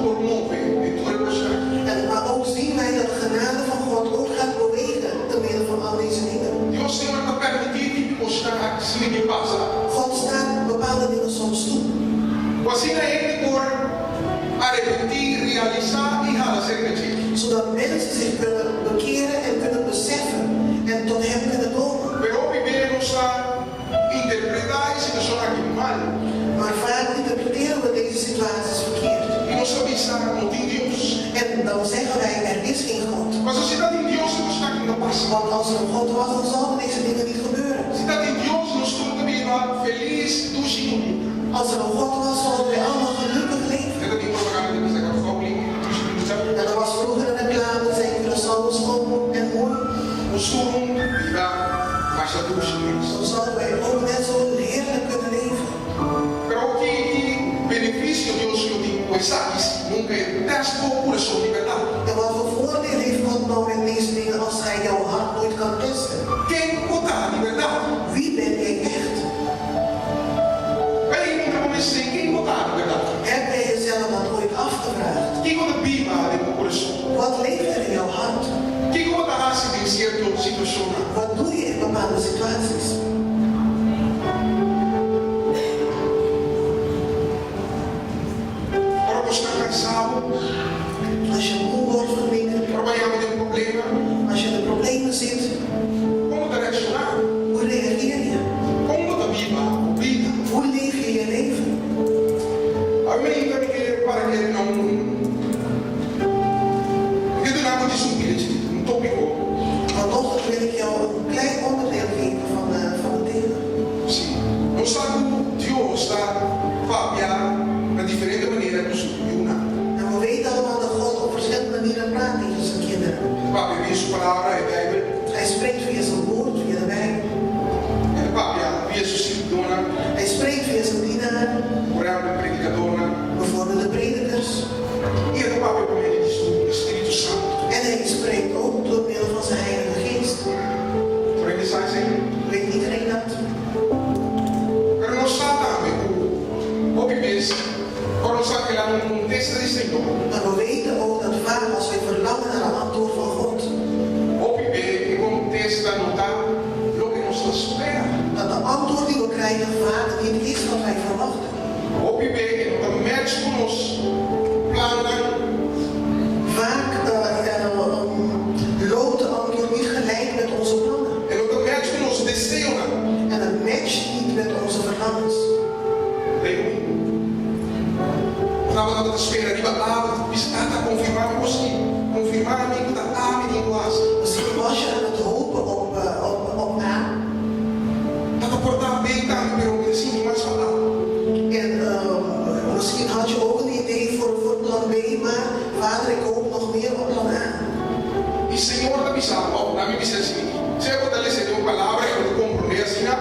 por move den tur e kosnan. En maar ook zien wij dat de genade van God ook gaat bewegen te midden van al deze dingen. Dios Señor ta permití tin kosnan aki sigui pasa. God staat bepaalde dingen soms toe. Ku asina hende por arepentí, realisá i hala serka dje. Zodat mensen zich kunnen bekeren en kunnen beseffen en tot Hem kunnen komen. Pero hopi bia nos ta interpretá e situashon aki mal. Maar vaak interpreteren we deze situaties verkeerd. I nos ta bisa, No tin Dios. En dan zeggen wij, er is geen God. Pasobra si ta tin Dios, e kosnan aki no ta pasa. Want als er een God was, dan zouden deze dingen niet gebeuren. Si ta tin Dios, nos tur ta biba felis, dushi i bunita. Als er een God was, zouden wij allemaal gelukkig leven. E ta tin propaganda di bisa Kòrsou limpi, dushi i bunita. En er was vroeger een reclame, zei Curaçao is schoon en mooi. Nos tur huntu biba masha dushi mes. Dan zouden wij ook net zo heerlijk kunnen leven. Pero ki ki benefisio Dios lo tin ku esaki si nunka e tèst bo kurason di bèrdat? En wat voor voordeel heeft God nou met deze dingen als Hij jouw hart nooit kan testen? Ken bo ta di bèrdat? Wie ben jij echt? Bo a puntra bo mes esei, ken bo ta di bèrdat? Heb jij jezelf dat ooit afgevraagd? Kiko ta biba den bo kurason? Wat leeft er in jouw hart? Kiko bo ta hasi den sierto situashonnan? Wat doe je in bepaalde situaties? Ora bo sta kansá bo. Als je moe wordt van dingen. Ora bo yama den problema. Als je in de problemen zit. Kon bo ta reakshoná? Hoe reageer je? Kon bo ta biba bo bida? Hoe leef je je leven? Awe mi ta ke para ke na un Mi ke duna bo djis un pida chikitu, un topiko. Vanochtend wil ik jou een klein onderdeel geven van van het thema. Sí, nos sa ku Dios ta papia na diferente manera ku su yunan. En we weten allemaal dat God op verschillende manieren praat tegen zijn kinderen. E ta papia via su Palabra, e Bijbel. Hij spreekt via zijn woord, via de Bijbel. E ta papia via su sirbidónan. Hij spreekt via zijn dienaren. Por ehèmpel, e predikadónan. Bijvoorbeeld de predikers. I e ta papia pa medio di su Spiritu Santu. En hij spreekt ook door middel van zijn Heilige Geest. Tur hende sa esei? Weet iedereen dat? Pero nos sa tambe ku hopi bes ora nos anhelá un kontesta di Señor. Maar we weten ook dat vaak als wij verlangen naar een antwoord van God. Hopi be e kontesta no ta loke nos ta spera. Dat de antwoord die we krijgen vaak niet is wat wij verwachten. Hopi be e no ta match ku nos plannan. Vaak loopt de antwoord niet gelijk met onze plannen. E no ta match ku nos deseonan. En het matcht niet met onze verlangens. Reuní. Bo tabata spera riba A, bo bisa, Tata, konfirmá mi kos aki. Konfirmá mi ku ta A mi tin ku hasi. Misschien was je aan het hopen op op A. Tata por ta B tambe, pero mi ta sinti mas pa A. En misschien had je ook een idee voor voor plan B, maar vader ik hoop nog meer op plan A. I Señor ta bisa bo, òf na mi bisa asina, sea bo ta lesa den un palabra i bo ta komprondé asina.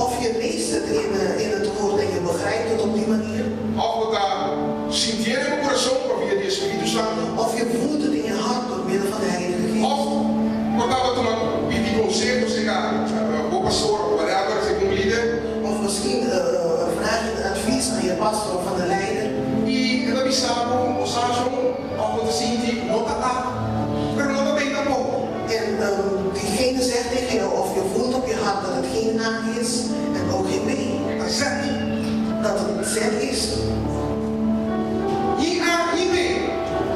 Of je leest het in in het woord en je begrijpt het op die manier. Òf bo ta sintié den bo kurason pa via di e Spiritu Santu. Of je voelt het in je hart door middel van de Heilige Geest. Òf bo tabata tuma pidi konseho serka bo pastor òf whatever, serka un lider. Of misschien vraag je een advies aan je pastor of aan de leider. I e ta bisa bo, bo sa shon, òf bo ta sinti no ta A, pero no ta B tampoko. En diegene zegt tegen jou of je voelt op je hart dat het geen A is en ook geen B. Ta Z. Dat het Z is. Ni A ni B.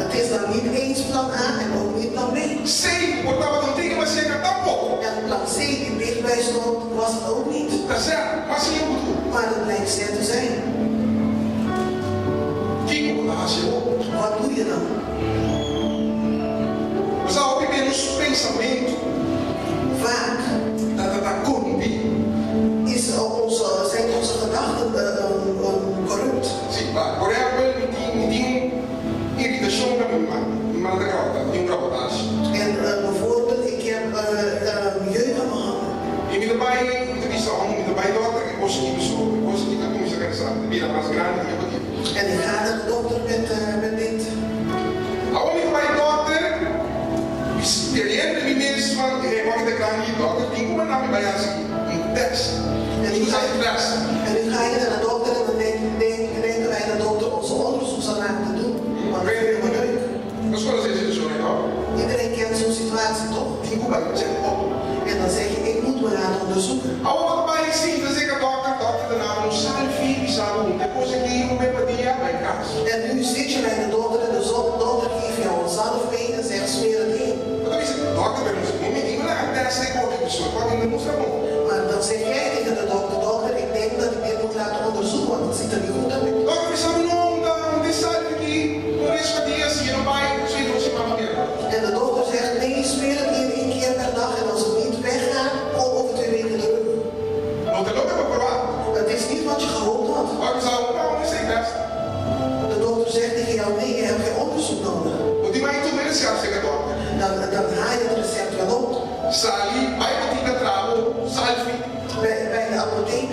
Het is dan niet eens plan A en ook niet plan B. C por tabata un tiki mas serka tampoko. En plan C die dichtbij stond was het ook niet. Ta Z, mas siña ku tur. Maar het blijkt Z te zijn. Kiko bo ta hasi awor? Wat doe je dan? Bo sa hopi be nos pensamentu. Vaak. Ta ta ta korumpí. Is onze, zijn onze gedachten corrupt. Sí, pa por ehèmpel mi tin mi tin un iritashon na mi man, mi man ta grabata, mi tin un grabatashi. En bijvoorbeeld ik heb jeuk aan mijn handen. I mi ta bai, mi ta bisa hon, mi ta bai dòkter, e kos aki paso, e kos aki ta kuminsá kansa, mi ta bira mas grandi dia pa dia. En ik ga naar de dokter met met dit. Awor mi ta bai dòkter, mi speriente mi mes van, e wak ta grandi, dòkter tin ku manda mi bai hasi un tèst. En nu ga je, en nu ga je naar de dokter en dan denk, denken wij dat de dokter ons onderzoek zal laten doen, want ku bai check up. En dan zeg je, ik moet me laten onderzoeken. Awor bo ta bai sinta serka dòkter, dòkter ta duna bo un salfi, bisa bo un te kos aki, un be pa dia, bai kas. En nu zit je bij de dokter en de dokter geeft jou een zalf mee en zegt, smeer het in. Bo ta bisa, dòkter, pero mi mi tin ku laga tèst e kos aki, pasobra kòt mi no mustra bon. Maar dan zeg jij tegen de dokter, dokter, ik denk dat ik dit moet laten onderzoeken, want het ziet er niet goed uit. Dòkter bisa bo, no, un ta un te salfi aki, un bes pa dia, si e no bai, so e no siman pa bira. En de dokter zegt, nee, smeer het in één keer per dag en als het niet weggaat, kom over 2 weken terug. No ta loke bo a ferwagt. Het is niet wat je gehoopt had. Dòkter bisa bo, no, no esei tèst. De dokter zegt tegen jou, nee, je hebt geen onderzoek nodig. Bo tin mai tuma e resèpt serka dòkter. Dan haal je het recept wel op. Sali bai botika traha bo salfi. Bij de apotheek.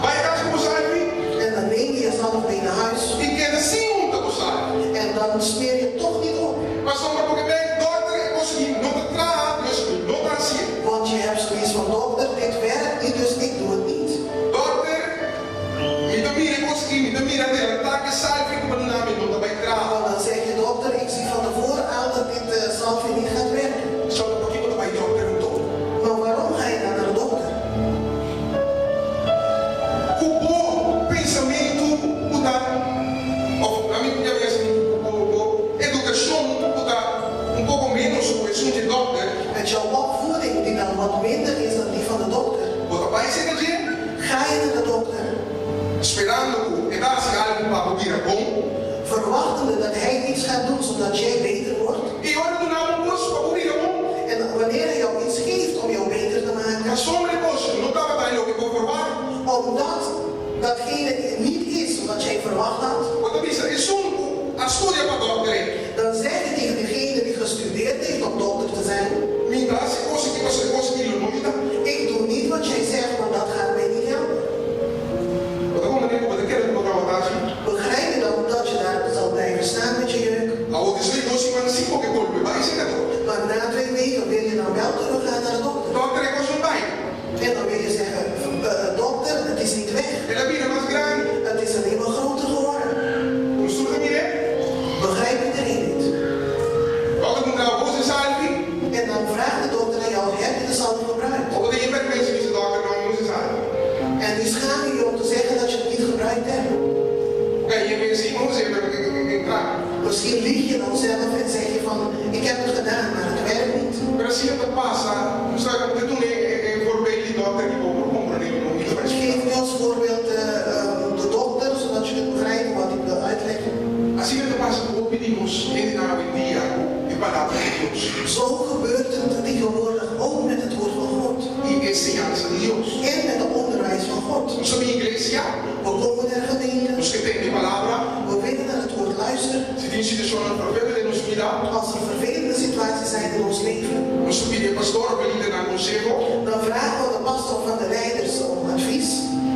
Bai kas ku bo salfi. En dan neem je je zalf mee naar huis. I keda sin unta bo salfi. En dan smeer je toch niet op. Pasobra bo ke bai dòkter e kos aki no ta traha, dus mi no ta hasié. Want je hebt zoiets van, dokter, dit werkt niet, dus ik doe het niet. Dòkter, mi ta mira e kos aki, mi ta mira adelantá ku e salfi ku bo a duna mi no ta bai traha. Want dan zeg je, dokter, ik zie van tevoren al dat dit zalfje niet gaat werken. So ta pakiko bo ta bai dòkter anto? Maar waarom ga je dan naar de dokter? Ku bo pensamentu ku ta, òf ami ya mi a sinti ku bo bo edukashon ku ta un poko ménos ku esun dje dòkter. Met jouw opvoeding die dan wat minder is dan die van de dokter. Bo ta bai serka dje. Ga je naar de dokter. Sperando ku e ta hasi algu pa bo bira bon. Verwachtende dat hij iets gaat doen zodat jij beter wordt. I ora e duna bo un kos pa bo bira bon. En wanneer hij jou iets geeft om jou beter te maken. Pasobra e kos no tabata e loke bo ferwagt. Omdat datgene niet is wat jij verwacht had. Bo ta bisa esun ku a studia pa dòkter ei. Dan zeg je tegen degene die gestudeerd heeft om dokter te zijn. Mi ta hasi kos aki pasobra e kos aki lo no yuda. Ik doe niet wat jij zegt, want dat gaat mij niet helpen. Bo ta komprendé ku bo ta keda ku bo kawatashi? Begrijp je dan dat je daar zal blijven staan met je jeuk? Awor despues di 2 siman si bo ke bolbe bai serka dòkter. Maar na 2 weken wil je dan wel terug gaan naar de dokter. Dòkter, e kos no bai. En dan wil je zeggen, dokter, het is niet weg. El a bira mas grandi. Het is alleen maar groter geworden. Nos tur ta mir'é. Begrijpt iedereen dit? Dòkter puntra bo, Bo usa e salfi? En dan vraagt de dokter aan jou, heb je de zalf gebruikt? Òf bo ta hipertensie bisa dòkter, No, mi no usa e salfi. En nu schaam je je om te zeggen dat je het niet gebruikt hebt. Oké, je bent si, mi a us'é, pero e traha. Misschien lieg je dan zelf en zeg je van, ik heb het gedaan, maar het werkt niet. Pero asina ta pasa, nos ta ta duna e voorbeeld di dòkter ki bo por komprendé un poquito Ik geef nu als voorbeeld de dokter, zodat je kunt begrijpen wat ik wil uitleggen. Asina ta pasa ku hopi di nos hendenan awendia ku e Palabra di Dios. Zo gebeurt het tegenwoordig ook met het woord van God. I e siñansa di Dios. En met het onderwijs van God. Nos ta bin iglesia. We komen naar gemeente. Nos ke tende e Palabra. We willen naar het woord luisteren. Si tin situashonnan vervelend den nos bida. Als er vervelende situaties zijn in ons leven. Nos ta pidi e pastor òf e lidernan konseho. Dan vragen we de pastor van de leiders om advies.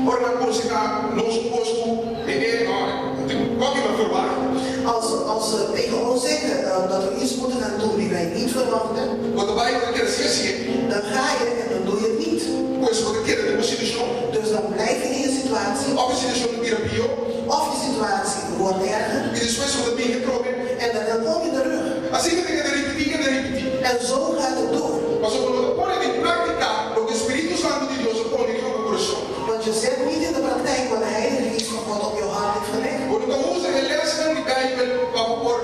Ora nan konsehá nos un kos ku e e no tin koki no a ferwagt. Als ze tegen ons zeggen dat we iets moeten gaan doen die wij niet verwachten. Bo ta bai bo ta keda sin hasié. Dan ga je en dan doe je het niet. Pues bo ta keda den bo situashon. Dus dan blijf je in je situatie. Òf e situashon ta bira pió. Of je situatie wordt erger. I despues bo ta bini atrobe. En dan kom je terug. Asina ta keda ripití, keda ripití. En zo gaat het door. Pasobra bo no ta pone den práktika loke spiritu santu di Dios a pone riba bo kurason. Want je zet niet in de praktijk wat de Heilige Geest van God op jouw hart heeft gelegd. Bo no ta usa e lèsnan di Beibel pa bo por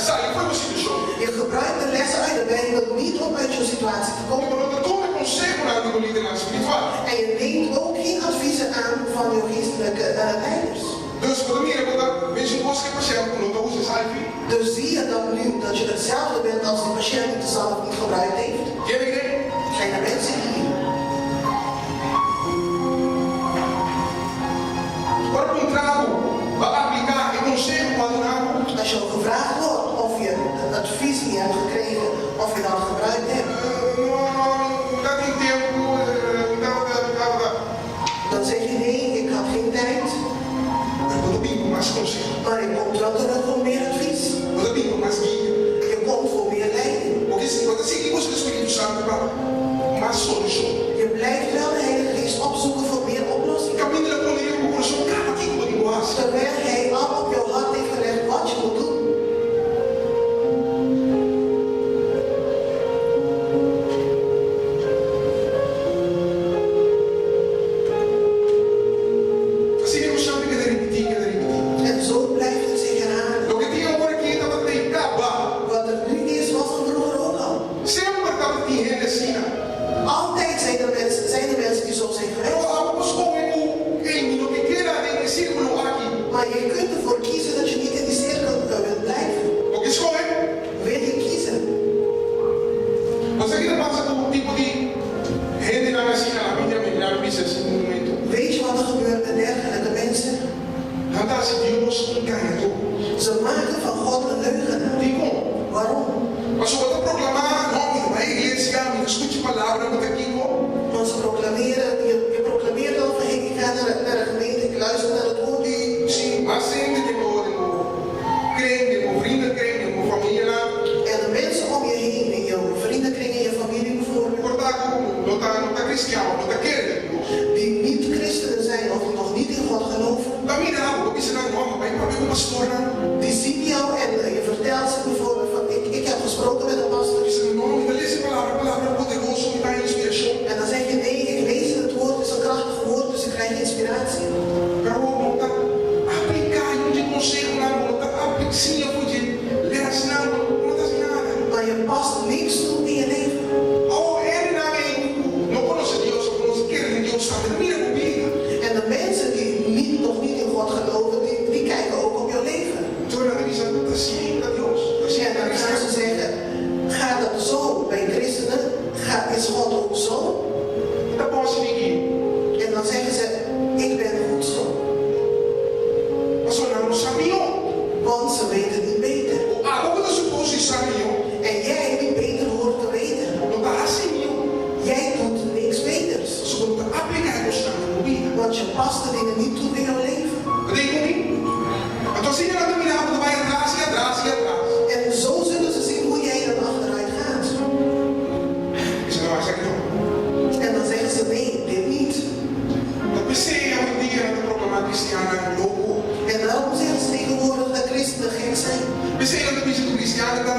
sali for di bo situashon. Je gebruikt de lessen uit de Bijbel niet om uit je situatie te I komen. bo no ta tuma e konsehonan di bo lidernan spiritual. En je neemt ook geen adviezen aan van jouw geestelijke leiders. Dus bo ta mira bo ta mesun kos ku e pashènt ku no ta usa e salfi. Dus zie je dan nu dat je hetzelfde bent als die patiënt die de zalf niet gebruikt heeft? Ken mi den? Zijn er mensen hier? Ora puntra bo pa apliká e konseho ku a duna bo. Als jou gevraagd wordt of je het advies die je hebt gekregen, of je dat gebruikt hebt. No, no, mi ta tin tempu, mi tabata, mi tabata. Dan zeg je nee, ik had geen tijd. Pero bo ta bin ku mas konseho. Maar je komt wel terug voor meer advies. Bo ta bin ku mas guia. Je komt voor meer leiding. Bo ke bo ta sigui buska Spiritu Santu pa mas solushon. Je blijft wel de Heilige Geest opzoeken voor meer oplossingen. Kaminda el a pone riba bo kurason kaba kiko bo tin ku hasi. Terwijl hij al op jouw hart heeft gelegd wat je moet doen. kunt ervoor kiezen dat je niet in die cirkel wilt blijven. Bo ke skohe? Wil je kiezen? Bo sa kiko ta pasa ku tipo di hendenan asina? Laga mi bisa asina un momento. Weet je wat er gebeurt met dergelijke mensen? Nan ta hasi Dios un gañadó. Ze maken van God een leugenaar. Dikon? Waarom? Pasobra bo ta proklamá, No, mi ta bai iglesia, mi ta skucha palabra, mi ta kiko. Want ze proclameren, je proclameert al van: hey, ik ga naar de gemeente, ik luister naar het woord. I si, mas hende den bo kring, den bo vriendenkring, den bo famianan. En de mensen om je heen, in jouw vriendenkring, in je familie bijvoorbeeld, Por ta ku no ta kristian, no ta kere den Dios. Die niet christenen zijn of die nog niet in God geloven, Ta mira bo, bo bisa nan, no, m'a bai papia ku pastornan. Die zien jou en je vertelt ze bijvoorbeeld van: ik heb gesproken met een pastor. Bisa nan, no, mi ta lesa palabra, palabra poderoso, mi ta haña inspirashon. En dan zeg je: nee, ik lees het woord, het is een krachtig woord, dus ik krijg inspiratie. Pero bo no ta apliká e konsehonan, bo no ta apliká siña for di lesnan, bo no ta hasi nada. Maar je past niks toe in je leven. Oh, hendenan no konosé Dios, no konosé kere den Dios, tambe ta mira bo bida. En de mensen die niet, nog niet in God geloven, die kijken ook op jouw leven. Anto nan ta bisa, ta asina ta Dios, ta asina En ta dan gaan ze kristian. zeggen: gaat dat zo bij christenen? Is God ook zo? Ta bon asin'aki. En dan zeggen ze: ik ben goed zo. Pasobra nan no sa mihó. Want ze weten niet beter. Abo ku ta supuesto di sa mihó. En jij die beter hoort te weten. No ta hasi mihó. Jij doet niks beters. Pasobra bo no ta apliká e kosnan den bo bida. Want je past de dingen niet toe in jouw leven. Bo ta ku mi? Anto asina nan ta mira bo ta bai atras i atras i atras. En zo zullen ze zien hoe jij dan achteruit gaat. Bisa nan, esaki no. En dan zeggen ze: nee, dit niet. Ta p'esei awendia nan ta proklamá kristiannan loko. En daarom zeggen ze tegenwoordig dat christenen gek zijn. P'esei nan ta bisa ku kristiannan ta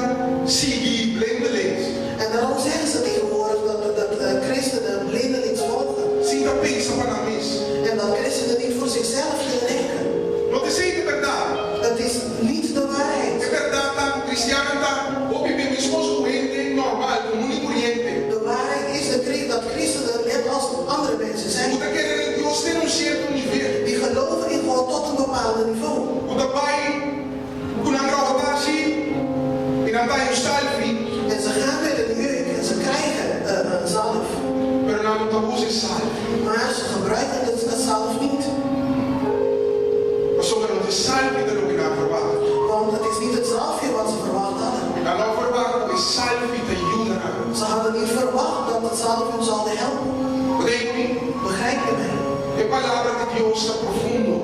sigui blindelings. En daarom zeggen ze tegenwoordig dat christenen blindelings volgen. Sin ta pensa pa nan mes. En dat christenen niet voor zichzelf kunnen denken. No ta esei ta bèrdat. Het is niet de waarheid. E bèrdat ta ku kristiannan ta hopi bia meskos ku hende normal, komun i koriente. De waarheid is dat christenen net als andere mensen zijn. Ku ta kere den Dios te un sierto nivel. Die geloven in God tot een bepaald niveau. Ku ta bai ku nan gravatashi i nan ta haña un salfi. En ze gaan met een jurk en ze krijgen een zalf. Pero nan no ta usa e salfi. Maar ze gebruiken het zalf niet. Pasobra no ta e salfi ta loke nan a verwacht. Want het is niet het zalfje wat ze verwacht hadden. Nan no a verwacht ku e salfi ta yuda nan. Ze hadden niet verwacht dat het zalf hun zou helpen. Bo ta ku mi? Begrijp je mij? E palabra di Dios ta profundo.